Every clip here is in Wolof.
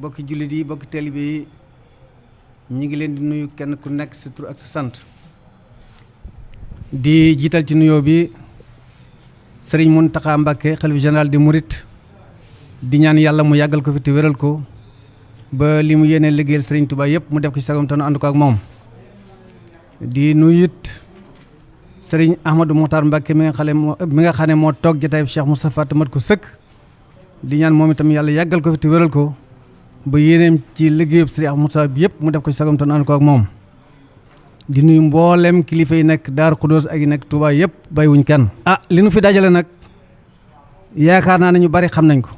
bokki jullit yi bokki taalibe yi ñi ngi leen di nuyu kenn ku nekk sa tur ak sa sant di jiital ci nuyoo bi sëriñ Mountakha Mbacké xalifa général des mourides di ñaan yàlla mu yàggal ko fi te wéral ko ba li mu yéene liggéeyal sëriñ Touba yëpp mu def ko ci sagam te nu ànd ko ak moom di nuyu it sëriñ Ahmadou Mokhtar Mbacké mi nga xam ne moo toog jataay Cheikh Moustapha te mat ko sëkk di ñaan moom itam yàlla yàggal ko fi te wéral ko ba yéeneem ci liggéeyub sëriñ Ahmadou Moustapha bi yëpp mu def ko ci sagam te nu ànd ko ak moom di nuyu mboolem kilifa yi nekk Daaru Xudoos ak yi nekk Touba yëpp bàyyiwuñ kenn. li nu fi dajale nag yaakaar naa ne ñu bari xam nañ ko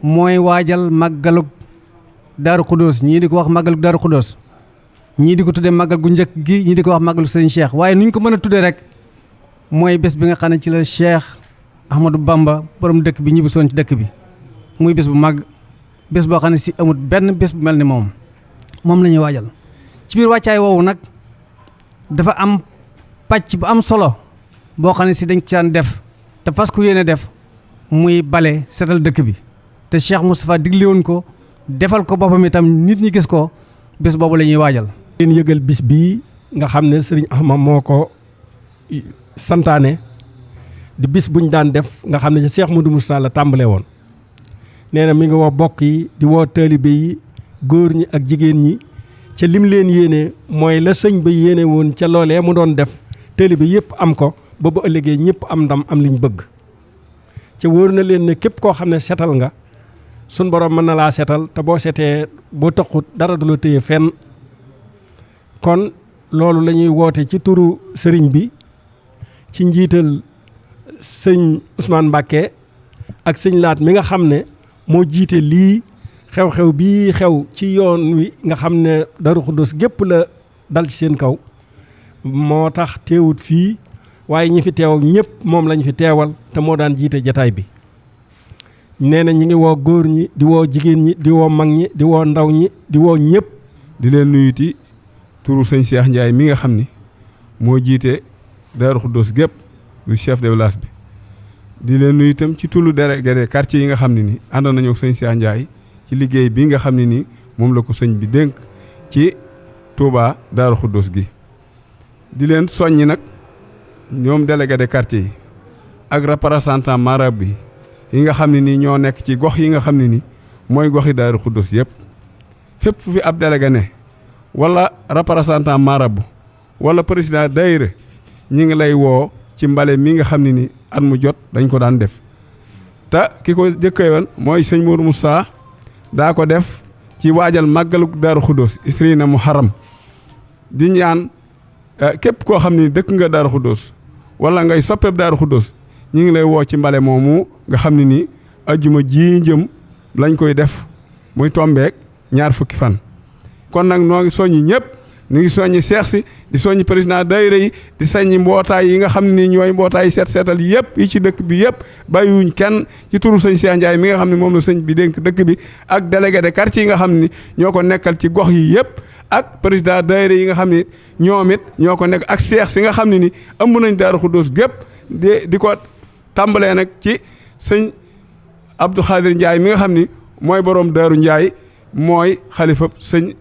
mooy waajal màggalug Daaru Xudoos ñii di ko wax màggalug Daaru Xudoos ñii di ko tuddee màggal gu njëkk gi ñii di ko wax màggalu sëriñ Cheikh waaye nuñ ko mën a tuddee rek mooy bés bi nga xam ne ci la Cheikh Ahmadou Bamba borom dëkk bi ñibbisoon ci dëkk bi muy bés bu màgg bés boo xam ne si amut benn bés bu mel ni moom la ñuy waajal ci biir wàccaay woowu nag dafa am pàcc bu am solo boo xam ne si dañ ko daan def te fas ku yéene def muy bale setal dëkk bi te Cheikh Moustapha digle woon ko defal ko boppam itam nit ñi gis ko bés boobu la ñuy waajal. leen yëgal bis bii nga xam ne sëriñ Ahmad moo ko santaane di bis buñ daan def nga xam ne Cheikh Modou Moustapha la tàmbalee woon nee na mi ngi woo bokk yi di woo taalibe yi góor ñi ak jigéen ñi ca lim leen yéene mooy la sëñ ba yéene woon ca loolee mu doon def taalibe yëpp am ko ba bu ëllëgee ñëpp am ndam am liñ bëgg ca wóor na leen ne képp koo xam ne setal nga sun borom mën na laa setal te boo setee boo tëqut dara du la téye fenn kon loolu la ñuy woote ci turu sëriñ bi ci njiital sëñ Ousmane Mbacké ak sëñ Laat mi nga xam ne moo jiite lii xew-xew bii xew ci yoon wi nga xam ne Daaru Xudoos gépp la dal ci seen kaw moo tax teewut fii waaye ñi fi teew ñëpp moom lañu fi teewal te moo daan jiite jataay bi nee na ñi ngi woo góor ñi di woo jigéen ñi di woo mag ñi di woo ndaw ñi di woo ñëpp. di leen nuyuti turu sëñ Cheikh Ndiaye mi nga xam ni moo jiite Daaru Xudoos gépp du chef de village bi di leen nuyu itam ci turu délégué de quartier yi nga xam ne ni ànd nañu ak sëñ Cheikh Ndiaye ci liggéey bi nga xam ne ni moom la ko sëñ bi dénk ci Touba Daaru Xudoos gi di leen soññi nag ñoom délégué de quartier yi ak représentant marabout bi yi nga xam ne nii ñoo nekk ci gox yi nga xam ne ni mooy goxi Daaru Xudoos yëpp fépp fu fi ab délégué ne wala représentant marabout wala président daayira ñi ngi lay woo ci mbale mi nga xam ne ni at mu jot dañ ko daan def te ki ko jëkkee woon mooy sëñ Mourou Moussa daa ko def ci waajal màggalu Daaru Xudoos isrina Muharram di ñaan képp koo xam ni dëkk nga Daaru Xudoos wala ngay soppeeb Daaru Xudoos ñi ngi lay woo ci mbale moomu nga xam ne ni ajjuma ji jëm lañ koy def muy tombeek 2 fukki fan kon nag noo ngi soññi ñëpp ñu ngi soññi seex si di soññi président daayira yi di soññi mbootaay yi nga xam ne ni ñooy mbootaay seetal yëpp yi ci dëkk bi yëpp bàyyiwuñ kenn ci turu sëñ Cheikh Ndiaye mi nga xam ne moom la sëñ bi dénk dëkk bi ak délégué de quartier yi nga xam ne ñoo ko nekkal ci gox yi yëpp ak président daayira yi nga xam ne ñoom it ñoo ko nekk ak seex si nga xam ne ni ëmb nañ Daaru Xudoos gépp di ko tàmbalee nag ci sëñ Abdou Khadir Ndiaye mi nga xam ni mooy borom Daaru Ndiaye mooy xalifa sëñ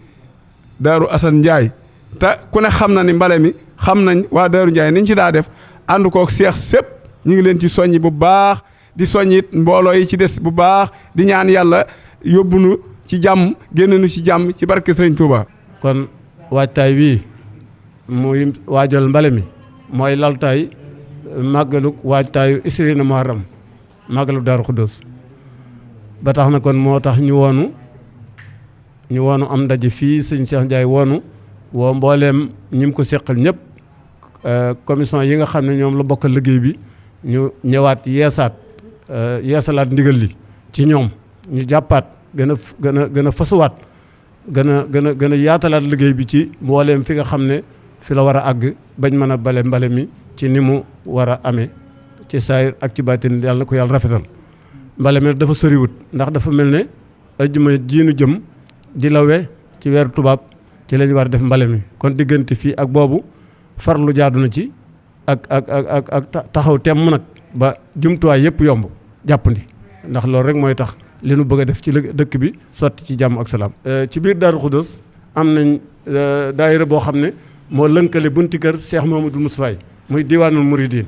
Daaru Assane Ndiaye te ku ne xam na ni mbale mi xam nañ waa Daaru Ndiaye niñ ci daa def ànd kook seex sépp ñu ngi leen ci soññi bu baax di soññit mbooloo yi ci des bu baax di ñaan yàlla yóbbu nu ci jàmm génn nu ci jàmm ci barke Sëriñ Touba. kon waajtaay wii muy waajal mbale mi mooy laltaay màggaluk waajtaayu isrina Muharram màggaluk Daaru Xudoos ba tax na kon moo tax ñu woonu am ndaje fii sëñ Cheikh Ndiaye woonu woo mbooleem ñi mu ko seqal ñëpp commission yi nga xam ne ñoom la bokkal liggéey bi ñu ñëwaat yeesalaat ndigal li ci ñoom ñu jàppaat gën a fasuwaat gën a yaatalaat liggéey bi ci mbooleem fi nga xam ne fi la war a àgg bañ mën a bale mbale mi ci ni mu war a amee ci saayir ak ci baatin yàlla na ko yàlla rafetal mbale mi dafa soriwut ndax dafa mel ne ajjuma jiinu jëm di lawe ci weeru tubaab ci lañu war a def mbale mi kon diggante fii ak boobu farlu jaadu na ci ak taxaw temm nag ba jumtuwaay yëpp yomb jàppandi ndax loolu rek mooy tax li nu bëgg a def ci dëkk bi sotti ci jàmm ak salaam. ci biir Daaru Xudoos am nañ daayira boo xam ne moo lënkale bunti kër Cheikh Mamadou Moustapha muy diwaanul Mouridine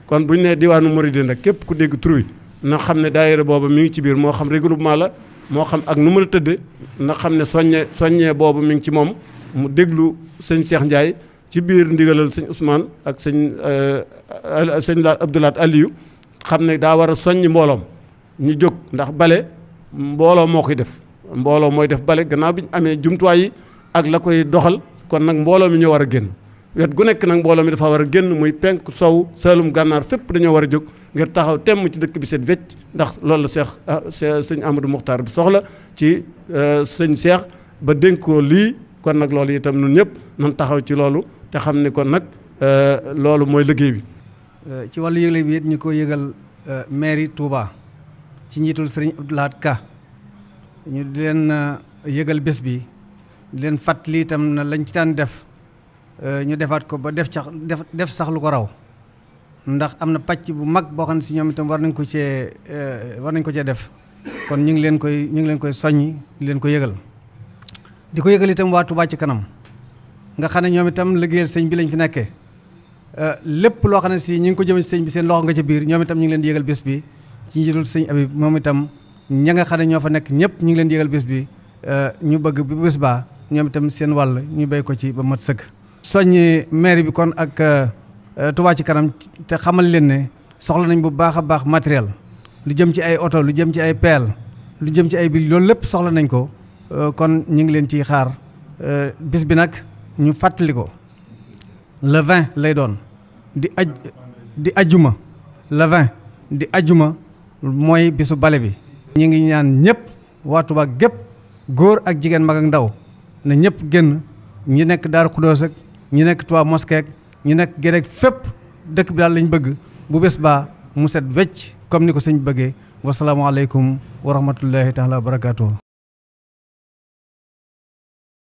kon bu ñu nee diwaanul Mouridine rek képp ku dégg tur wi na xam ne daayira boobu mi ngi ci biir moo xam regroupement la moo xam ak nu mu la tëddee na xam ne soññee boobu mi ngi ci moom mu déglu sëñ Cheikh Ndiaye ci biir ndigalal sëñ Ousmane ak sëñ Abdoulaat Aliou xam ne daa war a soññ mbooloom ñu jóg ndax bale mbooloo moo koy def mbooloo mooy def bale gannaaw bi ñu amee jumtuwaay yi ak la koy doxal kon nag mbooloo mi ñoo war a génn wet gu nekk nag mbooloo mi dafa war a génn muy penk sow saalum gànnaar fépp dañoo war a jóg ngir taxaw temm ci dëkk bi set wecc ndax loolu la sëñ Amadou Mokhtar bi soxla ci sëñ Cheikh ba dénk ko lii kon nag loolu itam ñun ñëpp nan taxaw ci loolu te xam ne kon nag loolu mooy liggéey bi. ci wàllu yëgle bi it ñu ko yëgal mairie Touba ci njiitul sëriñ Abdoulahat Ka ñu di leen yëgal bés bi di leen fàttali itam na lañ ci daan def ñu defaat ko ba def sax lu ko raw ndax am na pàcc bu mag boo xam ne si ñoom itam war nañ ko cee def kon ñu ngi leen koy soññi di leen ko yëgal di ko yëgal itam waa Touba ci kanam nga xam ne ñoom itam liggéeyal sëñ bi lañ fi nekkee lépp loo xam ne si ñu ngi ko jëme si sëñ bi seen loxo nga ca biir ñoom itam ñu ngi leen di yëgal bés bi ci njiitul sëñ Abib moom itam ña nga xam ne ñoo fa nekk ñëpp ñu ngi leen di yëgal bés bi ñu bëgg bu bés baa ñoom itam seen wàll ñu béy ko ci ba mat sëkk. soññi maire bi kon ak Touba ci kanam te xamal leen ne soxla nañ bu baax a baax matériel lu jëm ci ay oto lu jëm ci ay peel lu jëm ci ay bil loolu lépp soxla nañ ko kon ñu ngi leen ciy xaar bis bi nag ñu fàttali ko le 20 lay doon di ajjuma le 20 di ajjuma mooy bisu bale bi. ñu ngi ñaan ñëpp waa Touba gépp góor ak jigéen mag ak ndaw na ñëpp génn ñi nekk Daaru Xudoos ak ñi nekk Touba Mosquée ak ñi nekk Gédé fépp dëkk bi daal lañ bëgg bu bés baa mu set wecc comme ni ko sëñ bëggee wasalaamaaleykum wa rahmatullahi taala wa barakaatuh.